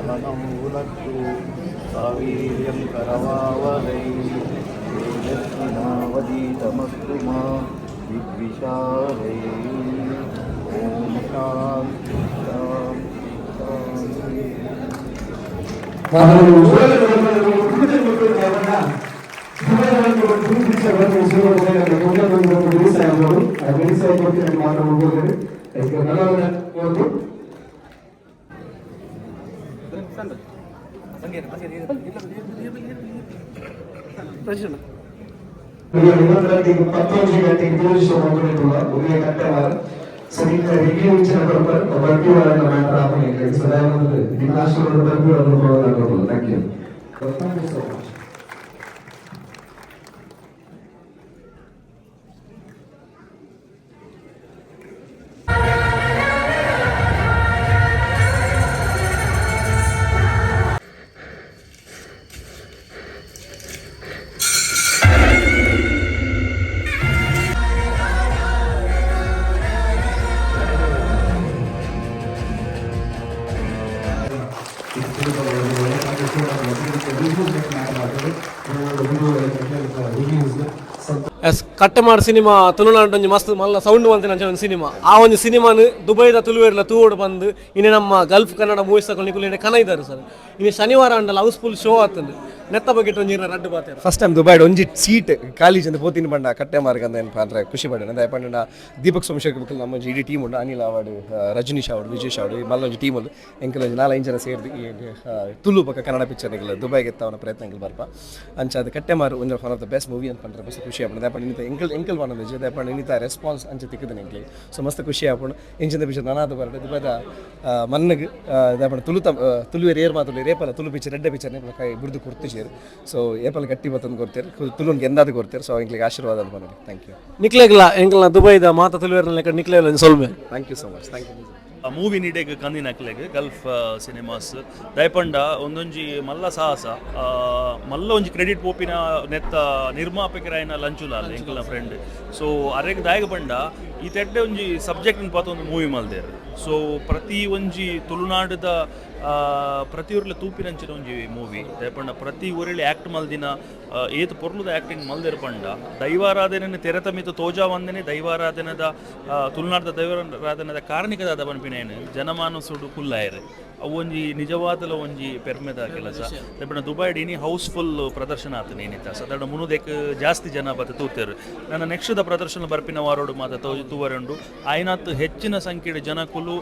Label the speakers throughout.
Speaker 1: सहनौ भुनक्तु सवीर्यं करवावहै तेजस्विनावधीतमस्तु मा विद्विषावहै। ॐ शान्ति शान्ति शान्तिः।
Speaker 2: 11 ಗಂಟೆಗೆ ಸೊ ನಿನ್ನ review thank you, thank you so much.
Speaker 3: Yes, Kattemar cinema Tulunadu ಒಂಜಿ ಮಸ್ತ್ ಮಲ್ಲ ಸೌಂಡ್ ಮಲ್ತಿನ ಅಂಚಿನ ಒಂಜಿ ಸಿನಿಮಾ. ಆ ಒಂಜಿ ಸಿನಿಮಾನ್ ದುಬೈದ ತುಳುವೇರ್ಲ ತೂವೊಡು ಬಂದು ಇನಿ ನಮ್ಮ ಗಲ್ಫ್ ಕನ್ನಡ ಮೂವೀಸ್ ತಕೊಂಡು ನಿಕುಲು ಇಡೆ ಕನ ಇದ್ದಾರೆ ಸರ್. ಇನಿ ಶನಿವಾರ ಅಂಡಲ ಹೌಸ್ಫುಲ್ ಶೋ ಆತಂದು. ನೆತ್ತ ಬಗ್ಗೆ ಒಂಜಿ ರಡ್ಡ್ ಪಾತೆರ.
Speaker 4: ಫಸ್ಟ್ ಟೈಮ್ ದುಬೈಡ್ ಒಂಜಿ ಸೀಟ್ ಖಾಲಿ ಚಂದ ಪೋತಿನ ಬಂಡ ಕಟ್ಟೆ ಮಾರ್ಗ ಅಂತ ಪಂಡ್ರೆ ಖುಷಿ ಪಡೆನ. ದಾಯೆ ಪಂಡ ದೀಪಕ್ ಸೋಮಶೇಖರ್ ಬುಕ್ಕಲ್ ನಮ್ಮ ಒಂಜಿ ಇಡೀ ಟೀಮ್ ಉಂಡು. ಅನಿಲ್ ಆವಡ್, ರಜನೀಶ್ ಆವಡ್, ವಿಜೇಶ್ ಆವಡ್, ಮಲ್ಲ ಒಂಜಿ ಟೀಮ್ ಉಂಡು. ಎಂಕಲ್ ಒಂಜಿ ನಾಲ್ ಐದು ಜನ ಸೇರ್ದು ಈ ತುಳು ಬೊಕ್ಕ ಕನ್ನಡ ಪಿಕ್ಚರ್ ಎಂಕಲ್ ದುಬೈಗೆ ಎತ್ತಾವನ ಪ್ರಯತ್ನ ಎಂಕಲ್ ಬರ್ಪ. ಅಂಚ ಅದು ಕಟ್ಟೆಮಾರು ಒಂಜಿ one of the best movie ಅಂತ ಪಂಡ್ರೆ ಮಸ್ತ್ ಖುಷಿ ಆಪುಂಡು. ದಾಯೆ ಪಂಡ ಇನ್ನಿತ ಎಂಕಲ್ ಎಂಕಲ್ ಪನೊಂದು ದಾಯೆ ಪಂಡ ಇನ್ನಿತ ರೆಸ್ಪಾನ್ಸ್ ಅಂಚ ತಿಕ್ಕುದು ಎಂಕ್ಲೆಗ್. ಸೊ ಮಸ್ತ್ ಖುಷಿ ಆಪುಂಡು. ಇಂಚಿನ ಪಿಕ್ಚರ್ ನನಾದ ಬರಡ್ ದುಬೈದ ಮಣ್ಣಗ್. ದಾಯೆ ಪಂಡ ತುಳುತ ತುಳುವೆರ್ ಏರ್ ಮಾತುಲು ರೇಪಲ ತುಳು ಪಿಕ್ಚರ್ ಎಡ್ಡೆ ಪಿಕ್ಚರ್ ಕೈ ಬುಡ್ದು ಕೊರ್ತಿಜೆರ್. ಸೊ ಏಪಲ ಗಟ್ಟಿ ಬತ್ತೊಂದು ಕೊರ್ತೆರ್, ತುಳುನ್ ಗೆಂದಾದ್ ಕೊರ್ತೆರ್. ಸೊ ಎಂಕ್ಲೆಗ್ ಆಶೀರ್ವಾದ ಅಂತ ಪನೊಲಿ. Thank you.
Speaker 3: ನಿಕ್ಲೆಗ್ಲ ಎಂಕಲ್ನ ದುಬೈದ ಮಾತ ತುಳುವೇರ್ನ ಲೆಕ್ಕ ನಿಕ್ಲೆಗ್ಲ ಒಂಜಿ ಸೊಲ್ಮೆ.
Speaker 4: Thank you so much, thank you.
Speaker 5: Movie ನಿಡೆಗ್ ಕಂದಿನಕ್ಲೆಗ್ ಗಲ್ಫ್ ಸಿನಿಮಾಸ್. ದಯಪಂಡ ಒಂದೊಂಜಿ ಮಲ್ಲ ಸಾಹಸ, ಮಲ್ಲ ಒಂಜಿ ಕ್ರೆಡಿಟ್ ಪೋಪಿನ ನೆತ್ತ ನಿರ್ಮಾಪಕರಾಯಿನ ಲಂಚುಲಾಲ್, ಎಂಕಲ್ನ ಫ್ರೆಂಡ್. ಸೊ ಅರೆಗ್ ದಾಯಗ ಪಂಡ ಈ ತೆಡ್ಡೆ ಒಂಜಿ ಸಬ್ಜೆಕ್ಟ್ ಪಾತ ಒಂದು ಮೂವಿ ಮಲ್ದೇರ್. ಸೊ ಪ್ರತಿ ಒಂಜಿ ತುಳುನಾಡುದ ಪ್ರತಿ ಊರ್ಲ ತೂಪಿನಂಚಿನ ಒಂಜಿ ಮೂವಿ. ದಯಪಂಡ ಪ್ರತಿ ಊರಲ್ಲಿ ಆ್ಯಕ್ಟ್ ಮಲ್ದಿನ ಏತ್ ಪೊರ್ಲುದ ಆ್ಯಕ್ಟಿಂಗ್ ಮಲ್ದೆರ್ ಪಂಡ ದೈವಾರಾಧನೆ ತೆರೆತ ಮಿತ್ತು ತೋಜಾ ವಂದನೆ ದೈವಾರಾಧನೆದ ತುಳುನಾಡ್ದ ದೈವಾರಾಧನೆದ ಕಾರಣಿಕದಾದ ಪನ್ಪಿನೇನು ಜನಮಾನಸುಡು ಕುಲ್ಲಾಯರು. ಅವು ಒಂಜಿ ನಿಜವಾದಲ ಒಂಜಿ ಪೆರ್ಮೆದ ಕೆಲಸ. ದಯಪಂಡ ದುಬೈಡ್ ಇನಿ ಹೌಸ್ಫುಲ್ ಪ್ರದರ್ಶನ ಆತನ ಏನಿತ್ತ ಸಾಧಾರಣ 300ಕ್ಕೆ ಜಾಸ್ತಿ ಜನ ಬತ್ತ ತೂತೆರು. ನನ್ನ ನೆಕ್ಸ್ಟ್ ಪ್ರದರ್ಶನ ಬರ್ಪಿನ ವಾರೋಡು ಮಾತ ತೋಜು ತೂವರುಂಡು. ಆಯ್ನಾತ್ ಹೆಚ್ಚಿನ ಸಂಖ್ಯೆಡ್ ಜನಕುಲು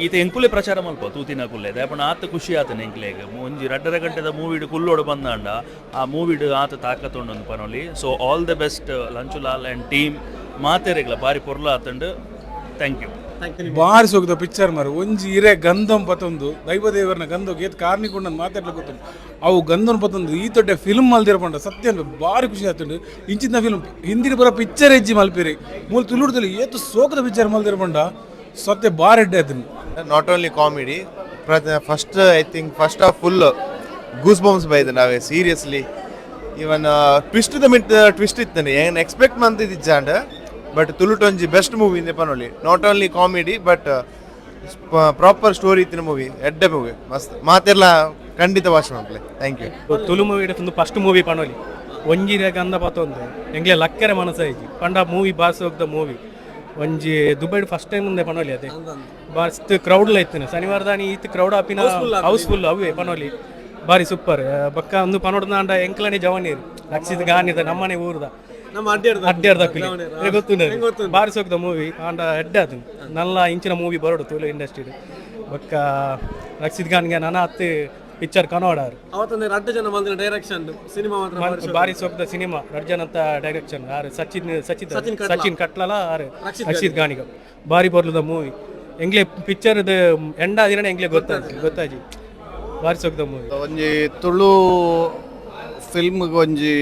Speaker 5: ಈತ ಎಂಕುಲೆ ಪ್ರಚಾರ ಮಲ್ಪ ತೂತಿನ ಕುಲ್ಲೆ. ದಯಪಂಡ ಆತ ಖುಷಿ ಆತನ ಎಂಕ್ಲೆಗ್. ಒಂಜಿ 2.5 ಗಂಟೆದ ಮೂವಿಡ್ ಕುಲ್ಲೋಡು ಬಂದಾಂಡ ಆ ಮೂವಿಡ್ ಆತ ತಾಕತ್ತುಂಡು ಪನೊಲಿ. So all the best Lanchulal and team ಮಾತೆರೆಗ್ಲ. ಬಾರಿ ಪೊರ್ಲು ಆತಂಡು. Thank you.
Speaker 6: ಬಾರಿ ಸೋಕುದ ಪಿಕ್ಚರ್ ಮಾರು. ಒಂಜಿ ಇರೆ ಗಂಧಂ ಪತೊಂದು ದೈವ ದೇವರನ ಗಂಧಗ್ ಏತ್ ಕಾರ್ನಿಕೊಂಡನ್ ಮಾತಾಡ್ಲಿಕ್ಕೆ ಗೊತ್ತುಂಡು. ಅವು ಗಂಧನ್ ಪತೊಂದು ಈ ದೊಡ್ಡ ಫಿಲ್ಮ್ ಮಲ್ದಿರ ಪಂಡ ಸತ್ಯ ಅಂದ್ರೆ ಬಾರಿ ಖುಷಿ ಆತುಂಡು. ಇಂಚಿನ ಫಿಲ್ಮ್ ಹಿಂದಿನ ಪೂರ ಪಿಕ್ಚರ್ ಹೆಜ್ಜಿ ಮಲ್ಪಿರಿ. ಮೂಲು ತುಳುಡ್ದಲ್ಲಿ ಏತ್ ಸೋಕದ ಪಿಕ್ಚರ್ ಮಲ್ದಿರ ಪಂಡ ಸತ್ಯ ಬಾರಿ ಎಡ್ಡೆ ಆತುಂಡು.
Speaker 7: Not only comedy, first, I think first half full goose bumps ಬೈದ ನಾವೇ seriously. Even twist the mid twist ಇತ್ತಾನೆ, ಏನು ಎಕ್ಸ್ಪೆಕ್ಟ್ ಮಂತಿದ್ದಿಜ್ಜಾಂಡ್. ಬಟ್ ತುಳುಟ್ ಒಂಜಿ ಬೆಸ್ಟ್ ಮೂವಿ ಇಂದೆ ಪನೊಲಿ. Not only comedy but proper story ಇತ್ತಿನ ಮೂವಿ, ಎಡ್ಡೆ ಮೂವಿ, ಮಸ್ತ್. ಮಾತೆರ್ಲ ಖಂಡಿತ ವಾಚ್ ಮಲ್ಪಲೆ. Thank you.
Speaker 8: Tulu movie ಒಂದು ಫಸ್ಟ್ ಮೂವಿ ಪನೊಲಿ. ಒಂಜಿ ಗಂಧ ಪತ್ತೊಂದು ಎಂಗ್ಲೆ ಲಕ್ಕರೆ ಮನಸ್ಸಾಯ್ಜಿ. ಪಂಡ ಮೂವಿ ಬಾಸ್ ಹೋಗ್ದ ಮೂವಿ ಒಂಜಿ ದುಬೈಡ್ ಫಸ್ಟ್ ಟೈಮ್ ಮುಂದೆ ಪನೊಲಿ. ಅದೇ ಮಸ್ತ್ ಕ್ರೌಡ್ಲ ಇತ್ತು. ಶನಿವಾರದಾನಿ ಈತ್ ಕ್ರೌಡ್ ಆಪಿನ ಹೌಸ್ಫುಲ್ ಅವೇ ಪನೊಲಿ. ಬಾರಿ ಸೂಪರ್. ಬೊಕ್ಕ ಒಂದು ಪನೊಡ್ದಾಂಡ ಎಂಕ್ಲನೆ ಜವನೀರು ಲಕ್ಷಿದ ಗಾನಿದ ನಮ್ಮನೆ ಊರ್ದ.
Speaker 3: ನಮ್ಮ ಅಡ್ಡಿಯರ್ದ.
Speaker 8: ಅಡ್ಡಿಯರ್ದ ಗೊತ್ತುಂಡು. ಬಾರಿ ಸೋಕ್ದ ಮೂವಿ ಆಂಡ ಎಡ್ಡೆ ಅದು. ನಲ್ಲ ಇಂಚಿನ ಮೂವಿ ಬರೋಡು ತುಳು ಇಂಡಸ್ಟ್ರಿ. ಬೊಕ್ಕ ರಕ್ಷಿತ್ ಖಾನ್ಗೆ ನನ ಹತ್ತು ಪಿಕ್ಚರ್ ಕನ್ನಡ.
Speaker 3: ಅವತ್ತೊಂದು ರಡ್ಡು ಜನ ಮಲ್ದಿನ ಡೈರೆಕ್ಷನ್ ಸಿನಿಮಾ ಮಾತ್ರ ಬಾರಿ ಶೋಕು.
Speaker 8: ಬಾರಿ ಸೋಕ್ದ ಸಿನಿಮಾ. ರಡ್ಡು ಅಂತ ಡೈರೆಕ್ಷನ್ ಆರು ಸಚಿನ್ ಸಚಿನ್.
Speaker 3: ಸಚಿನ್ ಕಟ್ಲ.
Speaker 8: ಸಚಿನ್ ಕಟ್ಲಲ ಆರು.
Speaker 3: ರಕ್ಷಿತ್.
Speaker 8: ರಕ್ಷಿತ್ ಗಾಣಿಗ. ಬಾರಿ ಪೊರ್ಲುದ ಮೂವಿ. ಎಂಗ್ಲೆ ಪಿಕ್ಚರ್ ಎಂಡ ಆದಿನ ಎಂಗ್ಲೆ ಗೊತ್ತಾಜಿ ಗೊತ್ತಾಜಿ. ಬಾರಿ ಸೋಕ್ದ ಮೂವಿ.
Speaker 9: ಒಂಜಿ ತುಳು ಫಿಲ್ಮ್ಗೆ ಒಂಜಿ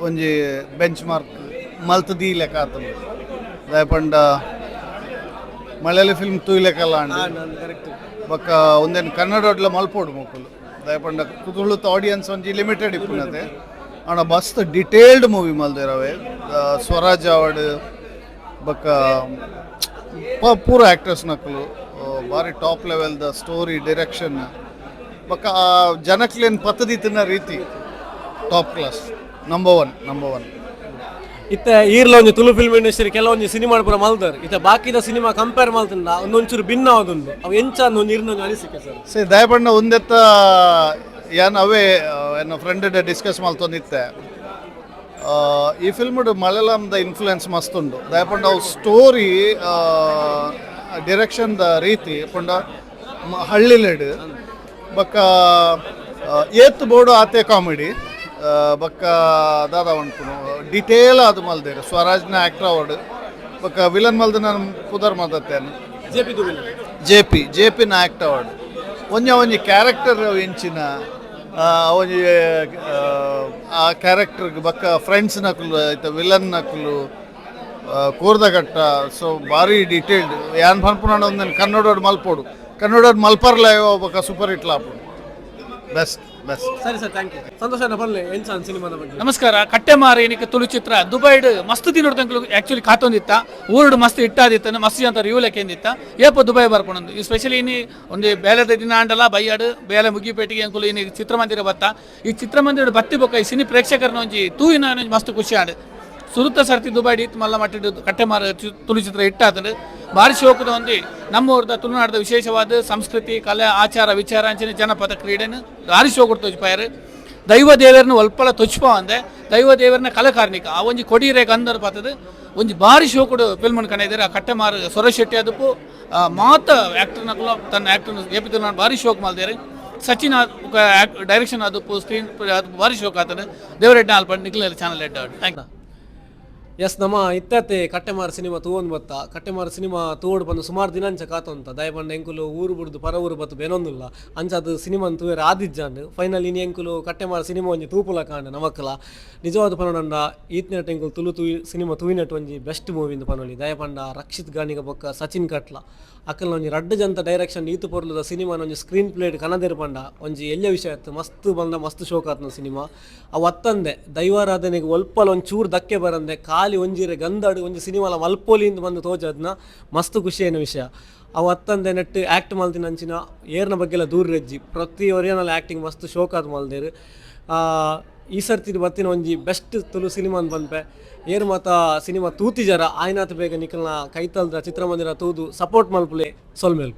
Speaker 9: ಒಂಜಿ ಬೆಂಚ್ ಮಾರ್ಕ್ ಮಲ್ತ್ ದೀಲೆಕ ಆತುಂಡು. ದಾಯೆ ಪಂಡ ಮಲಯಾಳಿ ಫಿಲ್ಮ್ ತೂಯ್ಲೆಕಲ್ಲ ಅಂಡ್. ಬೊಕ್ಕ ಒಂದೇನು ಕನ್ನಡೊಡ್ಲ ಮಲ್ಪೊಡು ಮೊಕುಲು. ದಾಯೆ ಪಂಡ ತುಳುತ ಆಡಿಯನ್ಸ್ ಒಂಜಿ ಲಿಮಿಟೆಡ್ ಇಪ್ಪುನತೆ. ಆಂಡ ಮಸ್ತ್ ಡಿಟೇಲ್ಡ್ ಮೂವಿ ಮಲ್ದೆರ್ ಅವೆ. ಸ್ವರಾಜ್ ಆವಡ್ ಬೊಕ್ಕ ಪೂರ ಆ್ಯಕ್ಟರ್ಸ್ ನಕುಲು ಬಾರಿ ಟಾಪ್ ಲೆವೆಲ್ದ ಸ್ಟೋರಿ, ಡೈರೆಕ್ಷನ್. ಬೊಕ್ಕ ಆ ಜನಕ್ಲೆನ್ ಪತ್ತದಿತ್ತಿನ ರೀತಿ top class, number one, number one.
Speaker 3: ಇತ್ತೆ ಈರ್ಲ ಒಂಜಿ ತುಳು ಫಿಲ್ಮ್ ಇಂಡಸ್ಟ್ರಿ ಕೆಲವೊಂಜಿ ಸಿನಿಮಾ ಪೂರ ಮಲ್ದರ್. ಇತ್ತೆ ಬಾಕಿದ ಸಿನಿಮಾ ಕಂಪೇರ್ ಮಲ್ತಂಡ ಒಂದೊಂಚೂರು ಭಿನ್ನ ಆದುಂಡು. ಅವು ಎಂಚ ಒಂಜಿ ಇರ್ನ ಒಂಜಿ ಅನಿಸಿಕೆ ಸರ್?
Speaker 9: ಸೇ, ದಯಪಂಡ ಒಂದೆತ್ತ ಯಾನ್ ಅವೇ ಎನ್ನ ಫ್ರೆಂಡ್ ಡಿಸ್ಕಸ್ ಮಲ್ತೊಂದಿತ್ತೆ. ಈ ಫಿಲ್ಮ್ಡ್ ಮಲಯಾಳಂದ ಇನ್ಫ್ಲುಯೆನ್ಸ್ ಮಸ್ತ್ ಉಂಡು. ದಯಪಂಡ ಅವು ಸ್ಟೋರಿ ಡಿರೆಕ್ಷನ್ the ರೀತಿ ಪಂಡ ಹಳ್ಳಿಲೆಡ್ ಬೊಕ್ಕ ಏತ್ ಬೋಡು ಆತೆ ಕಾಮಿಡಿ ಬೊಕ್ಕ ದಾದ ಉಂಟು ಡಿಟೇಲ್ ಅದು ಮಲ್ದೇರು. ಸ್ವರಾಜ್ನ ಆ್ಯಕ್ಟರ್ ಅವಾರ್ಡ್ ಬೊಕ್ಕ ವಿಲನ್ ಮಲ್ದ ನಾನು ಪುದರ್ ಮಲ್ದತ್ತೇನೆ.
Speaker 3: ಜೆ ಪಿ ದುಬಿಲ್.
Speaker 9: ಜೆ ಪಿ, ಜೆ ಪಿನ ಆ್ಯಕ್ಟ್ ಅವಾರ್ಡ್. ಒಂಜಿ ಒಂಜಿ ಕ್ಯಾರೆಕ್ಟರ್ ಎಂಚಿನ ಒಂಜಿ ಆ ಕ್ಯಾರೆಕ್ಟರ್ಗೆ ಬೊಕ್ಕ ಫ್ರೆಂಡ್ಸ್ ನಕುಲು ಐತ, ವಿಲನ್ ನಕುಲು ಕೋರ್ದಘಟ್ಟ. ಸೊ ಭಾರಿ ಡೀಟೇಲ್ಡ್. ಯಾನ್ ಪನ್ಪುನ ಒಂದನ್ನು ಕನ್ನಡೋಡ್ ಮಲ್ಪೋಡು, ಕನ್ನಡೋಡ್ ಮಲ್ಪರ್ಲ ಬೊಕ್ಕ ಸೂಪರ್ ಹಿಟ್ ಆಪುಂಡು. Best, best.
Speaker 3: ಸರಿ ಸರ್, thank you. ಸಂತೋಷ ಪನ್ಲೆ, ಎಂಚ ಸಿನಿಮಾದ ಬಗ್ಗೆ?
Speaker 10: ನಮಸ್ಕಾರ. ಕಟ್ಟೆಮಾರು ಏನಕ್ಕೆ ತುಳು ಚಿತ್ರ ದುಬೈಡ್ ಮಸ್ತ್ ದಿನೊಡ್ದಂಕ್ಲು ಆಕ್ಚುಲಿ ಕಾತೊಂದಿತ್ತ. ಊರುಡು ಮಸ್ತ್ ಇಟ್ಟಾದಿತ್ತ, ಮಸ್ತ್ ಅಂತ ರಿವ್ಯೂ ಲೆಕ್ಕೆಂದಿತ್ತ. ಏಪ ದುಬೈ ಬರ್ಪುನಂದು. ಈ ಸ್ಪೆಷಲಿ ಇನಿ ಒಂದು ಬೇಲೆದ ದಿನ ಆಂಡಲ ಬೈಯಾಡು ಬೇಲೆ ಮುಗಿಪೇಟಿಗೆ ಅಂಕುಲು ಇನಿ ಚಿತ್ರಮಂದಿರ ಬತ್ತ. ಈ ಚಿತ್ರಮಂದಿರ ಬತ್ತಿ ಬೊಕ್ಕ ಈ ಸಿನಿ ಪ್ರೇಕ್ಷಕರನ್ನ ಒಂಜಿ ತೂಯಿನ ಒಂಜಿ ಮಸ್ತ್ ಖುಷಿ ಆಂಡ್. ಸುರುತ ಸರ್ತಿ ದುಬೈಡ್ ಇತ್ತು ಮಲ್ಲ ಮಟ್ಟಿಡ್ ಕಟ್ಟೆಮಾರು ತುಳು ಚಿತ್ರ ಇಟ್ಟಾತಂಡು. ಭಾರಿ ಶೋಕದ ಒಂದು ನಮ್ಮ ಊರ್ದ ತುಳುನಾಡದ ವಿಶೇಷವಾದ ಸಂಸ್ಕೃತಿ, ಕಲೆ, ಆಚಾರ ವಿಚಾರ ಅಂಚನೆ ಜನಪದ ಕ್ರೀಡೆನು ಭಾರಿ ಶೋಕುಡು ತೋಜಿಪಾಯರು. ದೈವ ದೇವರನ್ನ ಒಲ್ಪಲ ತೊಚ್ಪ ಅಂದೆ ದೈವ ದೇವರನ್ನ ಕಲಕಾರ್ಣಿಕ ಆ ಒಂಜಿ ಕೊಡಿರೆ ಗಂಧರ್ ಪಾತದ ಒಂಜಿ ಭಾರಿ ಶೋಕುಡು ಫಿಲ್ಮ್ ಕಣಿದ್ದಾರೆ. ಆ ಕಟ್ಟೆಮಾರು ಸುರೇಶ್ ಶೆಟ್ಟಿ ಅದಪ್ಪು ಮಾತ ಆ್ಯಕ್ಟರ್ನಕುಲು ತನ್ನ ಆ್ಯಕ್ಟರ್ ಎ ಪಿ ಭಾರಿ ಶೋಕ್ ಮಲ್ದೇರು. ಸಚಿನ್ ಡೈರೆಕ್ಷನ್ ಅದಪ್ಪು, ಸ್ಕ್ರೀನ್ ಅದು ಭಾರಿ ಶೋಕ್ ಆತದೆ. ದೇವರೆಡ್ಡ ಅಲ್ಪ ನಿಖಿಲ್ ಚಾನಲ್ ಎಡ್ಡ. Thank you.
Speaker 3: S, ನಮ್ಮ ಇತ್ತತ್ತೆ ಕಟ್ಟೆಮಾರು ಸಿನಿಮಾ ತೂವೊಂದು ಬತ್ತ. ಕಟ್ಟೆಮಾರು ಸಿನಿಮಾ ತೂವೊಡು ಬಂದು ಸುಮಾರು ದಿನ ಅಂಚ ಕಾತೊಂತ. ದಯಪಂಡ ಎಂಕುಲು ಊರು ಬುಡ್ದು ಪರ ಊರು ಬತ್ತು ಬೇನೊಂದುಲ್ಲ. ಅಂಚ ಅದು ಸಿನಿಮಾ ತೂವೆರ್ ಆದಿಜ್ಜಾಂಡ್. ಫೈನಲ್ ಇನಿ ಎಂಕುಲು ಕಟ್ಟೆಮಾರು ಸಿನಿಮಾ ಒಂಜಿ ತೂಪುಲ ಕಾಂಡ ನಮಕ್ಕಲ. ನಿಜವಾದ ಪನೊಡಂಡ ಈತ್ನೆಟ್ ಎಂಕುಲು ತುಳು ತೂಯಿ ಸಿನಿಮಾ ತೂಯಿನಟ್ ಒಂಜಿ ಬೆಸ್ಟ್ ಮೂವಿ ಇಂದು ಪನೊಲಿ. ದಯಪಂಡ ರಕ್ಷಿತ್ ಗಾಣಿಗ ಬೊಕ್ಕ ಸಚಿನ್ ಕಟ್ಲ ಅಕಲ್ನ ಒಂಜಿ ರಡ್ಡ್ ಜಂತ ಡೈರೆಕ್ಷನ್ ಈತು ಪೊರ್ಲುದ ಸಿನಿಮಾನ ಒಂಜಿ ಸ್ಕ್ರೀನ್ ಪ್ಲೇಡ್ ಕನದೆರ್ ಪಂಡ ಒಂಜಿ ಎಲ್ಯ ವಿಷಯ ಇತ್ತು. ಮಸ್ತ್ ಬಂದ ಮಸ್ತ್ ಶೋಕ್ ಆತ್ನ ಸಿನಿಮಾ. ಅವು ಅತ್ತಂದೆ ದೈವಾರಾಧನೆಗೆ ಒಲ್ಪಲ ಒಂಚೂರು ಧಕ್ಕೆ ಬರಂದೆ ಖಾಲಿ ಒಂಜಿರೆ ಗಂದಾಡು ಒಂಜಿ ಸಿನಿಮಾಲ ಮಲ್ಪೊಲಿಂದ ಬಂದು ತೋಜದ್ನ ಮಸ್ತ್ ಖುಷಿಯೇನ ವಿಷಯ. ಅವು ಅತ್ತಂದೆ ನೆಟ್ ಆ್ಯಕ್ಟ್ ಮಲ್ತಿನ ಅಂಚಿನ ಏರ್ನ ಬಗ್ಗೆಲ ದೂರ ರೆಜ್ಜಿ ಪ್ರತಿ ಒರಿಯನಲ್ ಆ್ಯಕ್ಟಿಂಗ್ ಮಸ್ತ್ ಶೋಕ್ ಆದ್ ಮಲ್ದೇರು. ಈ ಸರ್ತಿ ಬತ್ತಿನ ಒಂಜಿ ಬೆಸ್ಟ್ ತುಳು ಸಿನಿಮಾ ಅಂದ್ ಪನ್ಪೆ. ಏರ್ ಮಾತ ಸಿನಿಮಾ ತೂತಿಜರ ಆಯ್ನಾತ್ ಬೇಗ ನಿಕಲ್ನ ಕೈತಲ್ದ ಚಿತ್ರಮಂದಿರ ತೂದು ಸಪೋರ್ಟ್ ಮಲ್ಪುಲೆ. ಸೊಲ್ಮೆಲ್.